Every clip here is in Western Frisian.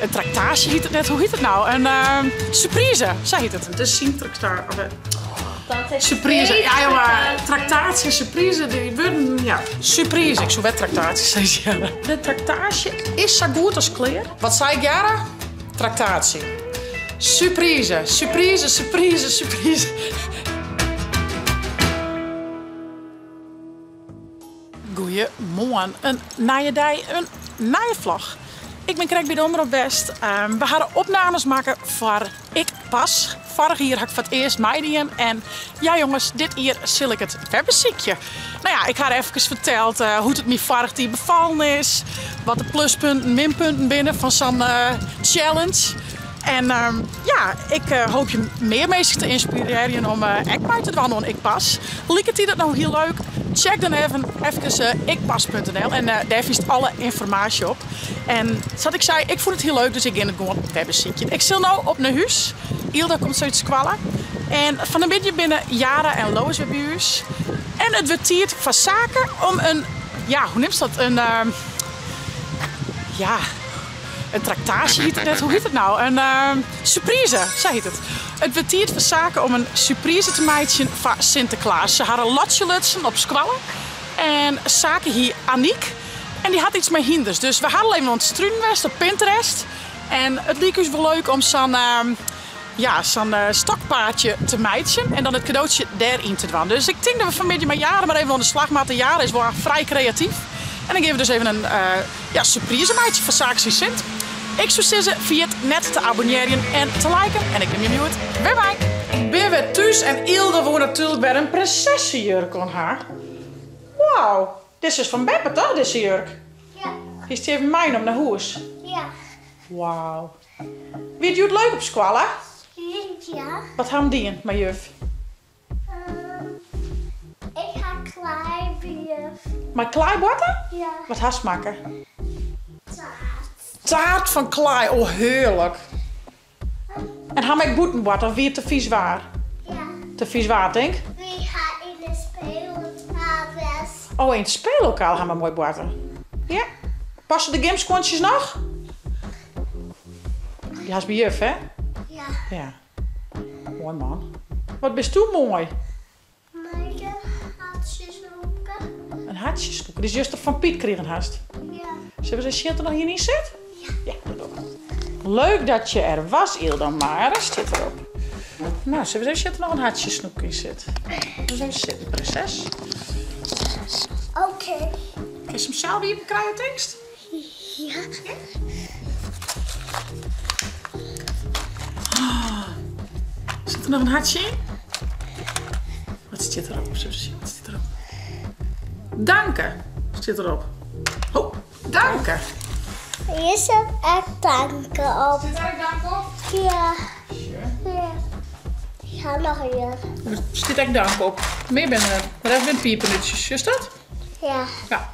In traktaasje hyt it net, hoe hyt it no? In surprise, sa hyt it. De Surprise, ja jonge, traktaasje en surprise, dy wurden, ja. Surprise, ik soe wer traktaasje sizze hearre. De traktaasje is sa goed as klear. Wat sei ik Jara? Traktaasje. Surprise, surprise, surprise, surprise. Goeiemoarn, in nije dei, in nije vlog. Ik bin krekt by de Omrop west. We hawwe opnames makke foar Ik Pas. Foarich jier ha ik foar it earst meidien en ja jonges, dit jier sil ik it wer besykje. No ja, ik ha efkes ferteld hoe't it my foarich jier befallen is, wat de pluspunten, minpunten binne fan sa'n challenge. En ja, ik hoopje mear minsken te ynspirearjen om ek mei te dwaan oan Ik Pas. Liket dy dat no hiel leuk? Check dan even efkes ikpas.nl en dêr fynst alle ynformaasje op. En sa't ik sei, ik fûn it hiel leuk, dus ik gean it gewoan wer besykjen. Ik sil no op nei hús. Ylda komt sa út skoalle. En fan 'e middei binne Yara en Lois wer by ús. En it wurdt tiid foar Sake om in, ja, hoe neamst dat? In, ja, in traktaasje hyt it net, hoe hyt it no? In surprise, sa hyt it. It wurdt tiid foar Sake om in surprise te meitsjen foar Sinteklaas. Se hawwe in lotsje lutsen op skoalle en Sake hie Aniek en dy hat iets mei hynders. Dus we hawwe al even oan it strunen west op Pinterest en it like ús wol leuk om sa'n ja, sa'n stokpaardje te meitsjen en dan it kadootsje dêryn te dwaan. Dus ik tink dat we fanmiddei mei Jara mar even oan de slach moatte. Jara is wol frij kreatyf en dan gean we dus even in ja, surprise meitsje foar Sake syn Sint. Ik soe sizze, ferjit net te abonnearjen en te liken en ik nim jim hjoed wer mei. Ik bin wer thús en Ylda woe natuerlik wer in prinsessejurk oan ha. Wow, dizze is fan beppe toch, dizze jurk? Ja. Hiest dy even meinommen nei hûs? Ja. Wow. Wie it hjoed leuk op skoalle? Ja. Wat ha jim dien mei juf? Ik ha klaai by juf. Mei klaai boarte? Ja. Wat hast makke? Taart. Taart fan klaai, oh hearlik. En ha jim ek bûten boarte of wie it te fies waar? Ja. Te fies waar, tink? Wy ha yn de speellokaal west. Oh, yn it speellokaal ha jim moai boarte. Ja. Passe de gymskuontsjes noch? Dy hast by juf, hè? Ja. Ja. Moai man. Wat bisto moai. Mei in hartsjesnoepke. In hartsjesnoepke? Dy'tst juster fan Piet krigen hast? Ja. Sille we ris sjen oft der noch ien yn sit? Ja. Ja, dat dogge we. Leuk dat je er was, Ylda Mare stiet derop. Nou, sille we ris even sjen oft der noch in hartsjesnoepke yn sit. Ris even sitten, prinses. Oké. Kinst him sels iepen krije, tinkst? Ja. Sit der noch in hartsje yn? Wat stiet derop? Sille we sjen, wat stiet derop? Danke, stiet derop. Ho, danke. Hjir sit ek danke op. Sit der ek danke op? Ja. Sure. Ja. Ik ha noch ien. Der stiet ek danke op. Mear binne der net. De rest binne pipernútsjes, sjochst dat? Ja. Ja.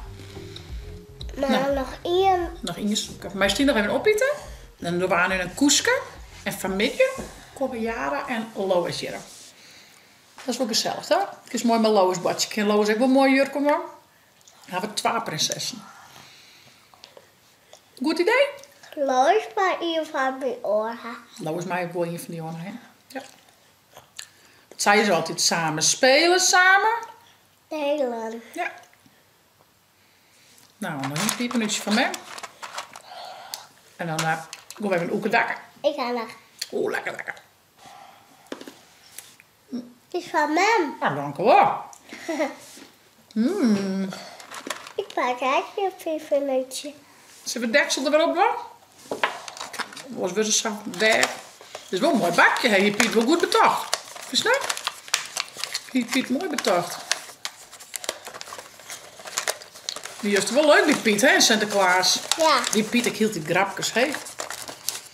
Mar noch ien. Noch ien snoepke. Meist dy noch even opite. Dan dogge we aanst in koeske. En fanmiddei komme Jara en Lois hjir. Dat is wol gesellich, toch? Kinst moai mei Lois boartsje. Kin Lois ek wol moai jurk oan dwaan. Dan hawwe we twa prinsessen. Goed idee? Lois mei ien fan my oan ha. Lois mei ek wol ien fan dy oan ha, ja. Dat sei se altyd, samen spelen, samen delen. Ja. Nou, noch in pipernútsje fan mem. En dan uh, gaan we even oekedakke. Ik ha noch. Oeh, lekker, lekker. Het is fan mem. Nou, dank u wel. mm. Ik pak ek een pipernútsje. Sille we deksel der wer op dwaan? Oars wurdt it sa dêr. It is wol in moai bakje, hè. Hie Piet wol goed betocht. Fynst net? Hie Piet moai betocht. Dy is wol leuk, dy Piet, hè, Sinteklaas. Ja. Dy Piet ek hieltyd grapkes, hè?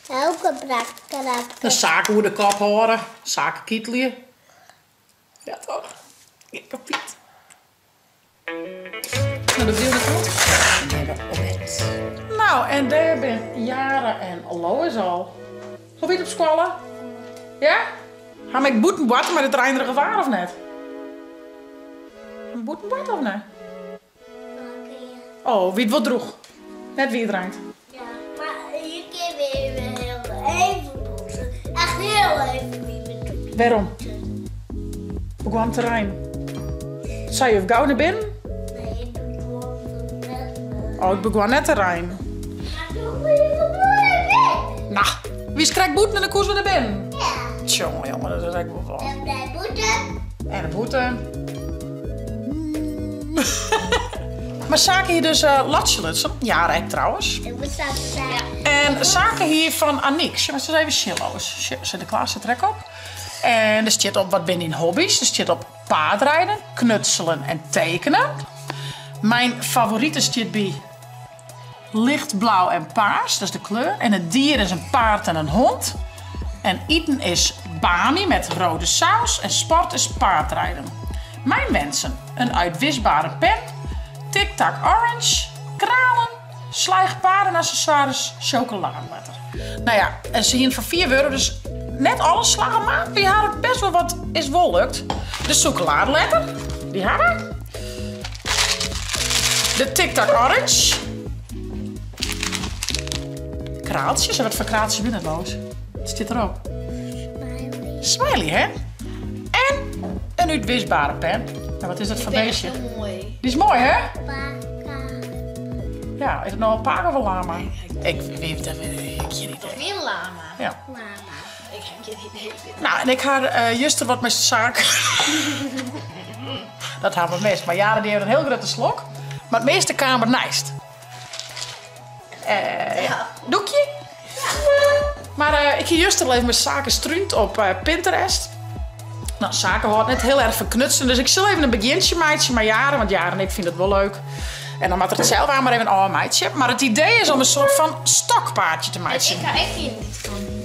Elke grapke. De saken oer de kop hâlde, saken kietelje. Ja, toch? Gekke Piet. Nou, de bril komt. Nou, en dêr binne Jara en Lois al. Hoe wie it op skoalle? Ja? Ha jim ek bûten boarte mei dit reinderige waar of net? Bûten boarte of net? Oh, wie it wol drûch? Net wiet reind? Ja, mar hjir kin weer. Wêrom? Begoan te reinen. Sei juf gau nei binnen? Nee, it begoan net. Oh, it begoan net te reinen. Mar doe wie ik wol nei binnen. No, wiest krekt bûten en dan koest wer nei binnen? Ja. Tsjonge jonge, dat is ek wol wat. En nei bûten. En nei bûten. Mar Sake hie dus lotsje lutsen. Jare ek trouwens. En Sake hie fan Aniek. Sjoch, moatst ris even sjen, Lois. Sjoch, Sinteklaas sit der ek op. En der stiet op wat binne dyn hobby's. Der stiet op paardrijden, knutselen en tekenen. Mijn favorite stiet by lichtblauw en paars, dat is de kleur. En het dier is een paard en een hond. En iten is bami met rode saus en sport is paardrijden. Mijn wensen, een uitwisbare pen, Tic Tac Orange, kralen, slijg paardenaccessoires, chocoladeletter. Nou ja, en se hiene foar 4 euro dus net alles slagge, mar wy hawwe best wol wat is wol lukt. De sûkeladeletter, dy ha we. De Tic Tac Orange. Kraaltsjes, en wat foar kraaltsjes binne dat, Lois? Wat stiet derop? Smiley. Smiley, hè? En in útwisbare pen. Nou, wat is dat foar beestje? Heel moai. Dy is moai, hè? Paka. Ja, is it no alpaca of in lama? Ik weet het, ik heb gjin idee. Wie in lama? Ja. Lama. Ik heb gjin idee. Nou, en ik ha eh, juster wat mei Sake. Dat ha we mist. Mar Jare die heeft in hiel grutte slok. Mar it measte kaam der neist. Eh, ja. Doekje? Mar eh, ik hie juster al even mei Sake strúnd op eh, Pinterest. Nou, Sake hâldt net hiel erch fan knutselen, dus ik sil even in begjintsje meitsje mei Jare, want Jare en ik fine dat wol leuk. En dan moat er it sels oan mar even ôfmeitsje. Mar it idee is om in soart fan stokpaardje te meitsjen. Ik ha ek ien dy't fan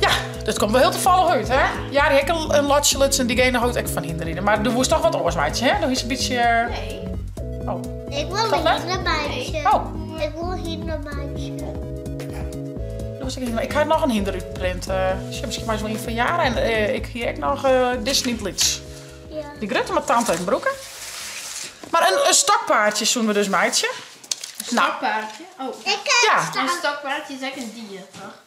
Ja, dat komt wol hiel tafallich út, hè? Jare hie ek in lotsje lutsen, diegene hold ek fan hynderriden. Mar do woest toch wat oars meitsje, hè? Do hiest in bytsje... Nee. Oh. Ik wol Toch net? hynder meitsje. Oh. Ik wol hynder meitsje. Do woest ek in hynder. Ik ha noch in hynder útprint. Sjoch, miskien meist wol ien fan Jare. En ik hie ek noch Disney Lyts. Ja. Dy grutte moat tante even brûke. Mar in stokpaardje soene we dus meitsje. In stokpaardje? Oh. Ik kin Ja. In stokpaardje is ek in dier, toch?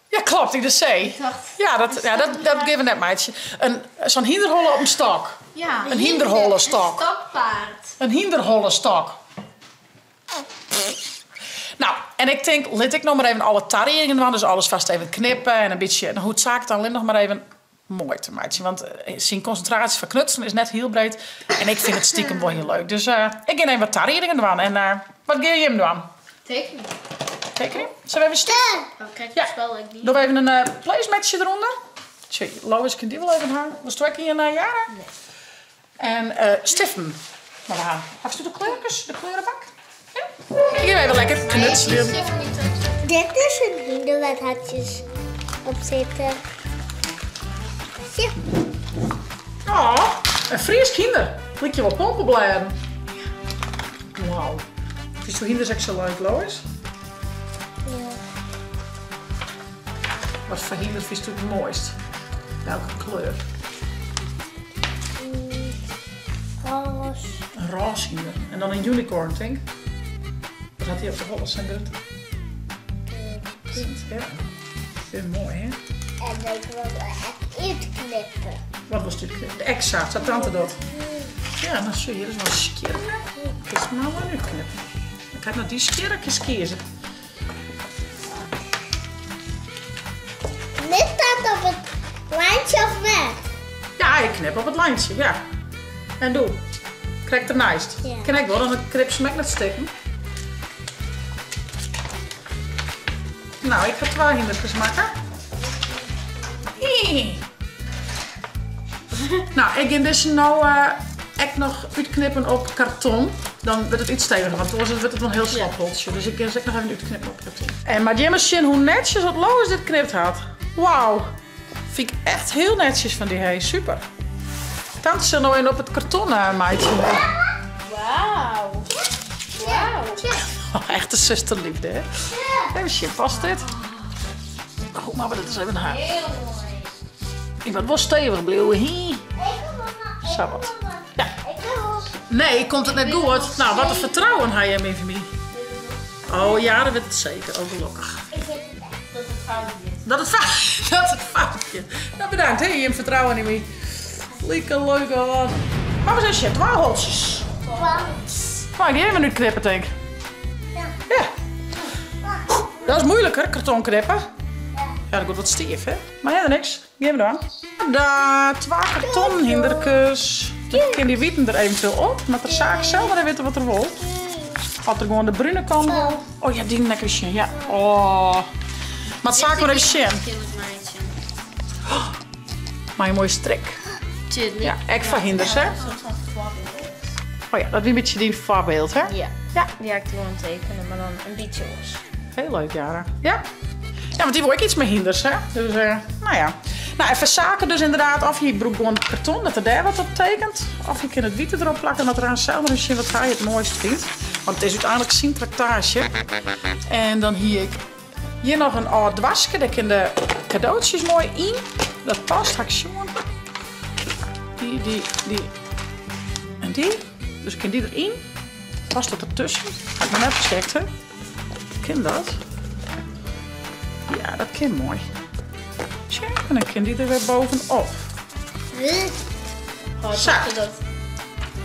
Ja, klopt, yn de see. Ik dacht... Ja, dat, ja, dat, dat gean we net meitsjen. In, sa'n hynderholle op in stok. Ja. In hynderhollestok. In stokpaard. In hynderhollestok. Nou, en ik tink, lit ik no mar even alle tariedingen dwaan. Dus alles fêst even knippe en in bytsje, dan hoecht Sake it allinnich noch mar even moai te meitsjen. Want syn konsintraasje foar knutselen is net hiel breed. En ik fyn it stikem wol hiel leuk. Dus ik gean even wat tariedingen dwaan. En wat gean jim dwaan? Tekenje. Tekenje? Sille we even stiften? Dan krijg Ja. je spel ek Dogge we even in placemetsje derûnder. Tsjee, Lois kin dy wol even ha. Wolst ek ien, Jara? Nee. En stiften. Mar we ha. Hast de kleurkes, de kleurenbak? Ja? Ik gean even lekker knutseljen. Dit is in hynder wêr't hartjes op sitte. Sjoch. Oh, in Frysk hynder. Lykje wol pompeblêden. Wauw. Fynsto hynders ek sa leuk, Lois? Ja. Wat foar hynder fynsto it moaist? Welke kleur? Roze. In rôze hynder. En dan in unicorn, tink? Wat hat hy op de holle, sa'n grutte? Ja. Vind ik moai, hè? En ik wil ek útknippe. Wat wolst útknippe? De Exa, sa't tante docht. Ja, dan sjoch, hjir is noch in skjirke. Kinst no wol útknippe. Dan kinst noch dy skjirkes kieze. Knipt dat op it lijntje of net? Ja, ik knip op it lijntsje, ja. En doe? Krekt derneist. Ja. Kin ek wol, dan knip se 'm ek net stikken. No, ik ha twa hynderkes makke. No, ik gean dizze no ek noch útknippen op karton. Dan wurdt it yts steviger, want oars wurdt it wol in hiel slap holtsje. Dus ik gean se ek noch even útknippen op karton. En moat jimme sjen hoe netsjes dat Lois dit knipt hat. Wauw. Fyn ik echt hiel netsjes fan dy, hé. Super. Tante sil no even op it karton meitsjen. Wauw. Wauw. Oh, echte zusterliefde, hè? Even sjen, past dit? Hoe moatte we dit ris even ha? Hiel moai. Ik moat wol stevich bliuwe, hé. Sa wat. Ja. Nee, komt it net goed? Nou, wat in fertrouwen ha jim yn my. Oh ja, dat wit it seker. Oh, gelokkich. Dat it fout giet. Dat it dat it fout giet. Nou bedankt hè, jim fertrouwen yn my. Like leuk hoor. Maar we zijn shit, twa holtsjes. Mag ik die even útknippe tink? Ja. Ja. Dat is moeilijker, karton knippen. Ja, dat wordt wat stief hè. Maar ja, niks. Gean we dan. Da, twa kartonnen hinderkes. Dan kin dy witen der eventueel op. Moat de Sake sels mar even witte wat er wol. As er gewoan de brune kant wol. Oh ja, dy lekker sjen. Ja. Oh. Moat Sake mar even sjen. Mei in moaie strik. Ja, ek foar hynders, hè? Oh ja, dat wie in bytsje dyn foarbyld, hè? Ja. Ja. Ja, ik doe tekenen, mar dan in bytsje oars. Heel leuk, Jara. Ja. Ja, want dy wol ek iets mei hynders, hè? Dus, no ja. No, en foar Sake dus inderdaad, of hy brûkt gewoan karton, dat er dêr wat op tekent. Of hy kin it wite derop plakke en dat er aan sels mar ris sjen wat hy it moaist fynt. Want it is úteinlik syn traktaasje. En dan hie ik hjir noch in âld doaske, dêr kin de kadootsjes moai yn. Dat past, ha ik sjoen. Dy, dy, dy en dy. Dus kin dy deryn. Past dat dertusken? Ha ik noch net checkt, hè? Kin dat? Ja, dat kin moai. Tsja, en dan kin dy der wer bovenop. Sa. Dat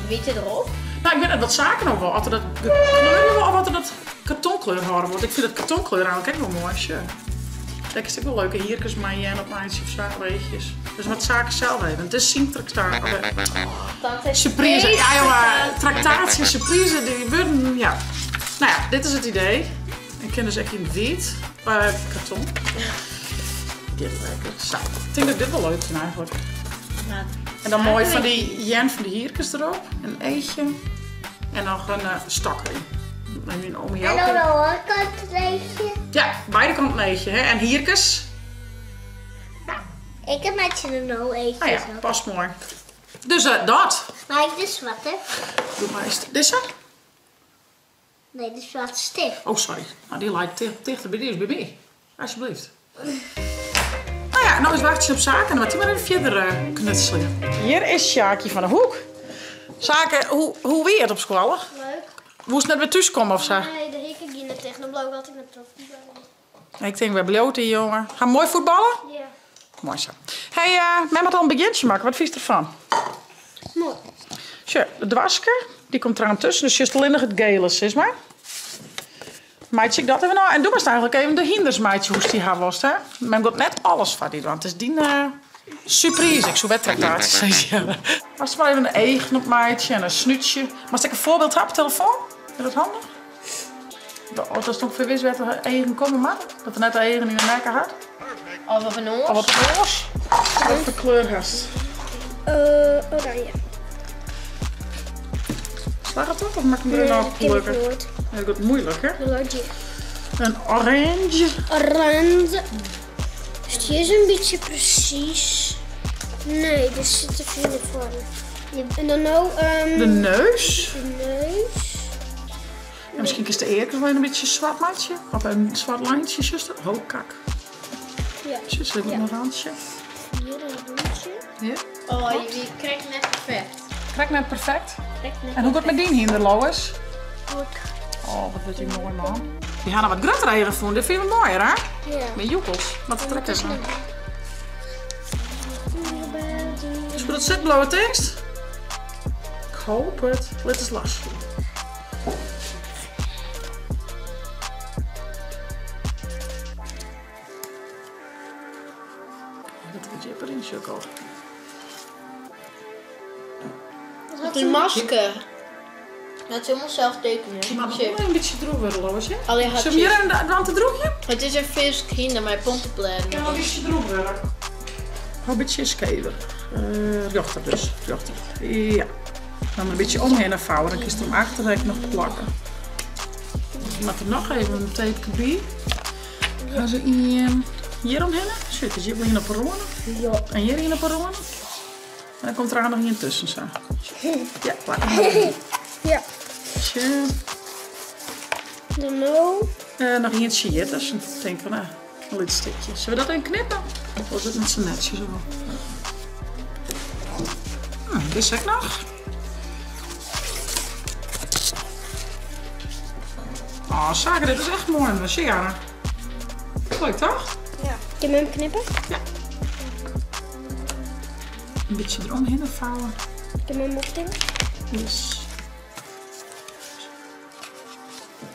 wite derop? Nou, ik wit net wat Sake no wol. Oft er dat kleurje wol of oft er dat kartonkleur hâlde wol. Ik fyn dat kartonkleur eigentlik ek wol moai. Sjoch. Dêr kinst ek wol leuke hierkes mei jaan op meitsje of sa, weechjes. Dus moat Sake sels even. It is syn Surprise. Ja, jonge, traktaasje, surprise, dy wurden, ja. No ja, dit is it idee. Ik kin dus ek yn it wyt, karton. Giet lekker. Sa, ik tink dat ik dit wol leuk fyn eigentlik. En dan moai fan dy jen fan dy hierkes derop. In eachje. En noch in stok deryn. Mei myn ome En Jouke. oan de oare kant in eachje. Ja, beide kanten in eachje, hè. En hierkes. Ik heb met je no eachjes Ah ja, past moai. Dus dat. Mag ik de zwarte? Doe maar eens dizze. Nee, de zwarte stift. Oh, sorry. Nou, dy leit tichter by dy as by my. Alsjeblieft. Nou ja, no is wachtsjen op Sake en dan moat dy mar even fierder knutselje. Hjir is Sjaakje van de Hoek. Sake, hoe wie it op skoalle? Leuk. Woest net wer thús komme of sa? Nee, de hikke gie net ticht, dan bliuw ik altyd net troch voetballen. Ik tink, wêr bliuwt dy jonge? Ha moai fuotballe? Ja. Moai sa. Hey, mem hat al in begjintsje makke, wat fynst derfan? Moai. Sjoch, de dwaske, dy komt der oan tusken, dus sjochst allinnich it gele, sis mar. Meitsje ik dat even ôf. En doe moatst eigentlik even de hynders meitsje hoe'tst dy ha wolst, hè? Mem giet net alles foar dy dwaan. It is dyn surprise. Ik soe wer traktaasje sizze. Moatst mar even de eagen opmeitsje en in snútsje. Moatst ek in foarbyld ha op telefoan? Is dat handich? Datst ûngefear witst wêr't de eagen komme moatte? Dat er net de eagen yn de nekke hat? Of op in oars. Of op in oars. Wat foar kleur hast? Oranje. Slagget dat of moat ik hem der noch plukke? Dat wordt moeilijk, hè? Oranje. Een oranje. Oranje. Dus die is een beetje precies. Nee, er zit te veel voor. En dan nou... De neus. De neus. En miskien kinst de earkes wol in bytsje swart meitsje. Of in swart lijntje, zuster. Oh, kak. Ja. Zuster, ik wil een randje. Hier een randje. Ja. Oh, je krijgt net perfect. Krijg net perfect? Krijg net En hoe gaat het met dien hynder, Lois? Goed. Oh, wat wordt die mooi, man. Die gaan wat grotere eigen voelen. Dit vind je wel mooier, hè? Ja. Met joekels. Wat trekt het nou? Is goed dat zit, blauwe tekst? Ik hoop het. Let eens los. Dat is djipper in, sukkel. Wat een masker. Dat is helemaal zelf tekenen. Die mag nog wel een beetje droog worden, Lois, hè? Allee, had Zullen we je- hier een de te droegje? Het is een vis kinder, maar pompenplan. Ja, een beetje droog worden. Een beetje skever. Jochter dus. Jochter. Ja. Dan een beetje omheen vouwen. Dan kiest hem achter dat ik nog plakken. Ik moet er nog even een tape bij. Gaan ze in hier omheen? Zit dus hier in op een ronde. Ja. En hier in op een ronde. En dan komt er aan nog een tussen zo. Ja, plak. Ja. Tje. Dan nou. Nog eentje hier tussen. Ik denk van, een liet stukje. Zullen we dat even knippen? Of is het net zo netjes? Dit is ook nog. Oh, Sake, dit is echt mooi. Zie je? Leuk toch? Ja. Kin mem knippe? Ja. In bytsje deromhinne fouwe. Kin mem optillen? Yes.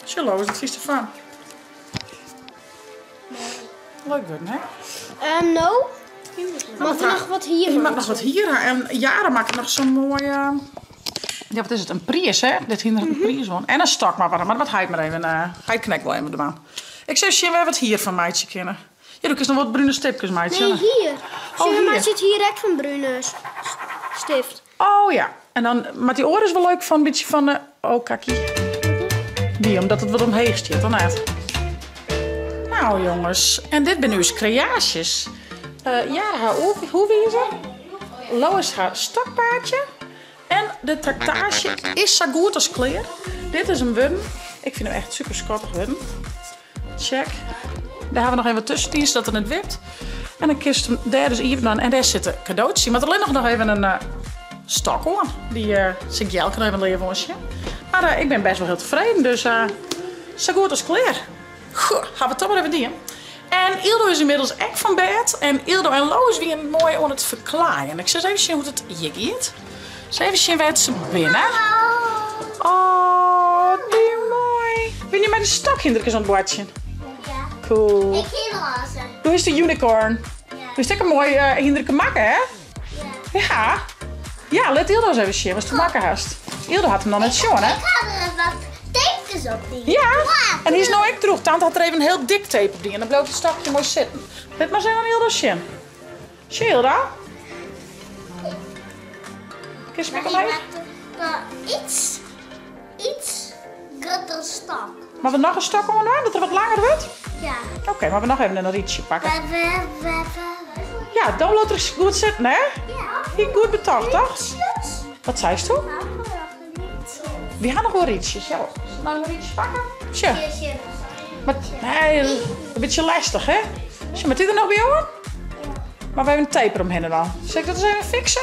Sjoch Lois, wat fynst derfan? Leuk wurden, hè? Um, no? Moat der noch wat hier Je moat noch wat hier ha. En Jara makket noch zo'n moaie... Ja, wat is it? In priis, hè? Dit hynder hat in priis wûn. En in stok, mar wat heit mar even... Heit kin ek wol even dwaan. Ik sil sjen wêr we it hier fan meitsje kinne. Ja, do kinst noch wat brune stipkes meitsje. Nee, hier. Oh, Sjoch, hier. meitsje it hier ek fan brune stift. Oh ja. En dan, mar dy oare is wol leuk fan in bytsje fan de... Oh, kakkie. Dy, omdat it wat omheech stiet, dan net. Nou jonges, en dit binne ús kreaasjes. Uh, Jara har hoewizer, Lois har stokpaardje en de traktaasje is sa goed as klear. Dit is 'm wurden. Ik fyn him echt super skattich wurden. Check. Dêr hawwe we noch even wat tusken sadat er net wipt. En dan kinst him dêr dus iepen dwaan en dêr sit de kadootsje. Mar allinnich noch even in eh, stok oan. Dy uh, sil ik Jelke noch even leaf oan sjen. Mar uh, ik bin best wol hiel tefreden, dus uh, sa goed as klear. Goh, hawwe we it toch mar even dien. En Ildo is ynmiddels ek fan bêd. En Ildo en Lois wienen moai oan it ferklaaien. Ik sil ris even sjen hoe't it hjir giet. Ris even sjen wêr't se binne. Oh, dy moai. Binne je mei de stokhinderkes oan it boartsjen? Ja. Cool. Ik kin roze. Do hast de unicorn. Ja. Do hast ek in moai uh, hinderke makke, hè? Ja. Ja. Ja, lit Ildo ris even sjen watst makke hast. Ildo hat him noch net sjoen, hè? Ik ha der wat tekens op dien. Ja, en hy is no ek drûch. Tante hat der even hiel dik tape op dien en dan bliuwt it stokje moai sitten. Lit mar ris even oan Ildo sjen. Sjoch Ildo. Kinst him ek omheech? Iets, iets grutter stok. Moatte we noch in stok oan dwaan, dat er wat langer wurdt? Ja. Oké, moatte we noch even in rytsje pakke. We, we, we, Ja, dan bliuwt er goed sitten, hè? Ja. Hie goed betocht, toch? Wat seisto? Wy ha noch wol rytsjes, ja. Sil ik in rytsje pakke? Sjoch. Mar nee, in bytsje lestich, hè? Sjoch, moat dy der noch by oan? Mar we even tape deromhinne dan. Sil ik dat ris even fikse?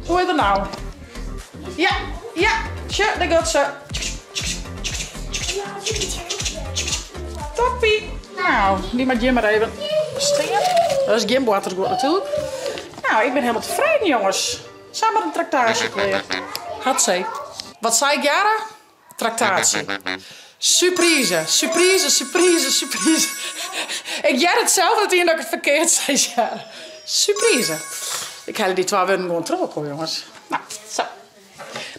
Hoe is dat nou? Ja, ja, sjoch, dêr giet se. Toppie. Nou, dy moat hjir mar even stean. Dat is gjin boartersguod natuerlik. Nou, ik bin hielendal tefreden, jonges. Samar in traktaasje klear. Hatsé. Wat sei ik, Jara? Traktaasje. Surprise, surprise, surprise, surprise. Ik hear it sels net yn dat ik it ferkeard sis, Jara. Surprise. Ik helje dy twa wurden gewoan troch elkoar, jonges. Nou, sa.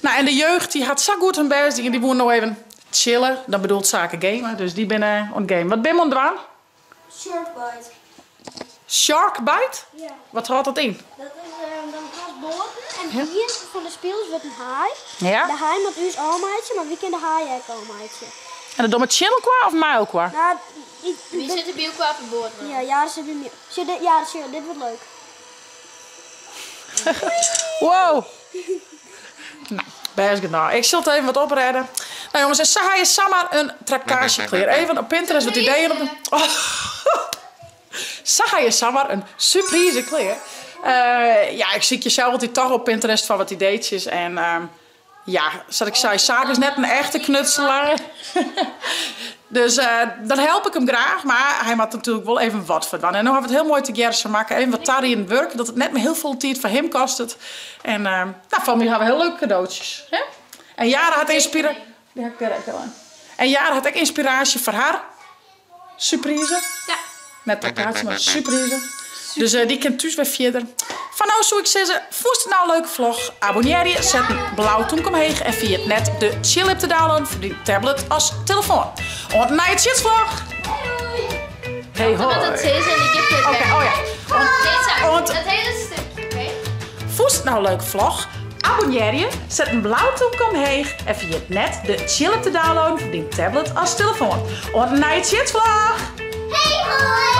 Nou, en de jeugd dy hat sa goed hun bêst dien. Dy woene no even chille. Dat bedoelt Sake gamen, dus dy binne oan it gamen. Wat bin we oan it dwaan? Sharkbite. Sharkbite? Ja. Wat hâldt dat yn? Dat is um, dan hast boaten en ien fan de spilers wurdt in haai. Ja. De haai moat ús ôfmeitsje, mar wy kinne de haai ek ôfmeitsje. En dat dogge we tsjin elkoar of mei elkoar? Nou, ik, Wy sitte by elkoar op de boat no. Ja, ja, sit by my. Sjoch, dit, ja, sjoch, dit wurdt leuk. Wow. Nou, bêst genôch. Ik sil it even wat oprêde. Nou jongens, en sa ha je samar in traktaasje klear. Even op Pinterest wat ideeën op de... Oh. Sa ha je samar in surprise klear. Uh, ja, ik sykje sels altyd toch op Pinterest foar wat ideetsjes. En uh, ja, sa't ik sei, Saak is net in echte knutselaar. dus uh, dan help ik him graach, mar hy moat natuerlik wol even wat foar dwaan. En no hawwe we it hiel moai tegearre sa makke. Even wat tariedend wurk, dat it net mear hiel folle tiid foar him kostet. En uh, nou, foar my hawwe we hiel leuke kadootsjes. Hè? En Jara hat ynspiraasje. Dy ha ik dêr ek al in. En Jara hat ek ynspiraasje foar har surprise. Ja. Net traktaasje, mar surprise. Dus uh, dy kin thús wer fierder. Foar no soe ik sizze, fûnst it no in leuke vlog? Abonnearje, set in blau tûmke omheech en ferjit net de Chill-app te downloaden foar dyn tablet as telefoan. Oant in nije Tsjitsvlog! Hey hoi. Dat sizze en ik heb Oké, oh ja. Want, dat hiele stikje, oké? Fûnst it no in leuke vlog? Abonnearje, set in blau tûmke omheech en ferjit net de Chill-app te downloaden foar dyn tablet as telefoan. Oant in nije Tsjitsvlog! Hey hoi!